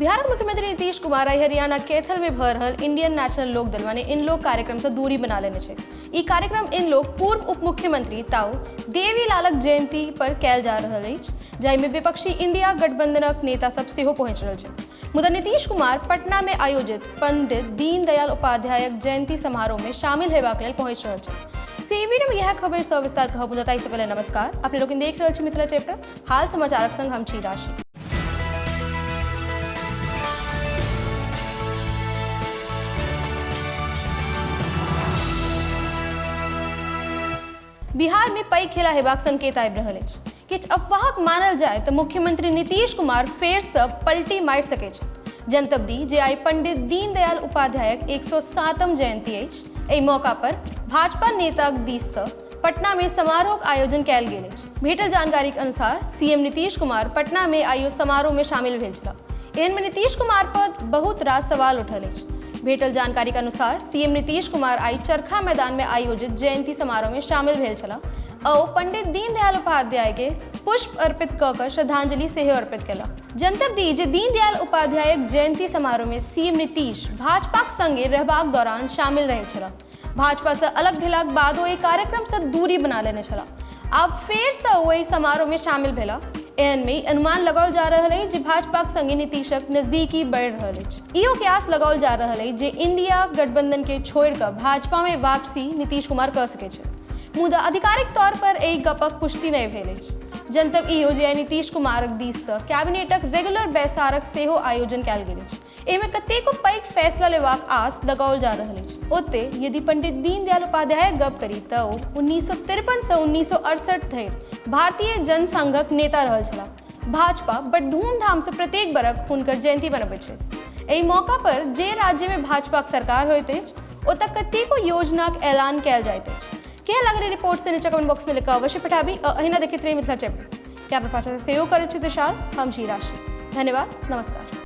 बिहारक मुख्यमंत्री नीतीश कुमार आइ हरियाणा कैथल में भऽ रहल इंडियन नेशनल लोकदल माने इनलोक कार्यक्रम से दूरी बना लेने छै। ई कार्यक्रम इनलोक पूर्व उप मुख्यमंत्री ताऊ देवीलालक जयंती पर कयल जा रहल अछि, जाहिमे विपक्षी इंडिया गठबंधनक नेता सब सेहो पहुंचि रहल छै। मुदा नीतीश कुमार पटना में आयोजित पंडित दीनदयाल उपाध्यायक जयंती समारोह में शामिल हेबाक लेल पहुंचि रहल छै। से वीडियो में यह खबर सविस्तार कहब, मुदा ताहि से पहले नमस्कार। अपने लोकनि देख रहल छी मिथिला चैप्टर हाल समाचारक संग हम छी राशि। बिहार में पैघ खेला हेबाक संकेत आबि रहल अछि। किछु अफवाहक मानल जाय तऽ मुख्यमंत्री नीतीश कुमार फेरसँ पलटी मारि सकैत छथि। जनतब दी जे आइ पंडित दीनदयाल उपाध्यायक 107म जयंती अछि। एहि मौका पर भाजपा नेताक दिससँ पटना में समारोहक आयोजन कयल गेल अछि। भेटल जानकारीक अनुसार सीएम नीतीश कुमार पटना में आइयो समारोह में शामिल भेल छलाह। एहन में नीतीश कुमार पर बहुत रास सवाल उठल अछि। भेटल जानकारीक अनुसार सीएम नीतीश कुमार आइ चरखा मैदान में आयोजित जयंती समारोह में शामिल भेल छलाह आ ओ पंडित दीनदयाल उपाध्याय के पुष्प अर्पित कऽ कऽ श्रद्धांजलि सेहो अर्पित केलाह। जनतब दी जे दीनदयाल उपाध्यायक जयंती समारोह में सीएम नीतीश भाजपाक संगे रहबाक दौरान शामिल रहैत छलाह। भाजपा से अलग भेलाक बाद ओ एहि कार्यक्रम से दूरी बना लेने छलाह। आब फेर से ओ एहि समारोह में शामिल भेला। एहन में अनुमान लगाओल जा रहल अछि जे भाजपाक संगे नीतीशक नजदीकी बढ़ि रहल अछि। इहो कयास लगाओल जा रहल अछि जे इंडिया गठबंधन के छोड़ि कऽ भाजपा में वापसी नीतीश कुमार कऽ सकैत छथि। मुदा आधिकारिक तौर पर एहि गपक पुष्टि नहि भेल अछि। जनतब इहो जे आइ नीतीश कुमारक दिस सँ कैबिनेटक रेगुलर बैसारक सेहो आयोजन कयल गेल अछि। एहिमे कतेको पैघ फैसला लेबाक आस लगाओल जा रहल अछि। ओतहि यदि पंडित दीनदयाल उपाध्यायक गप करी तऽ ओ 1953 सँ 1968 धरि भारतीय जनसंघक नेता रहल छलाह। भाजपा बड्ड धूमधामसँ प्रत्येक बरख हुनकर जयंती मनबैत छथि। एहि मौका पर जे राज्यमे भाजपाक सरकार होइत अछि ओतय कतेको योजनाक ऐलान कयल जाइत अछि। केहन लागल ई रिपोर्ट से नीचा कमेंट बॉक्स में लिख कऽ अवश्य पठाबी आ अहिना देखैत रही मिथिला चैप्टर। कैमरा पाछाँ से सहयोग करैत छी तुषार, हम छी राशि। धन्यवाद, नमस्कार।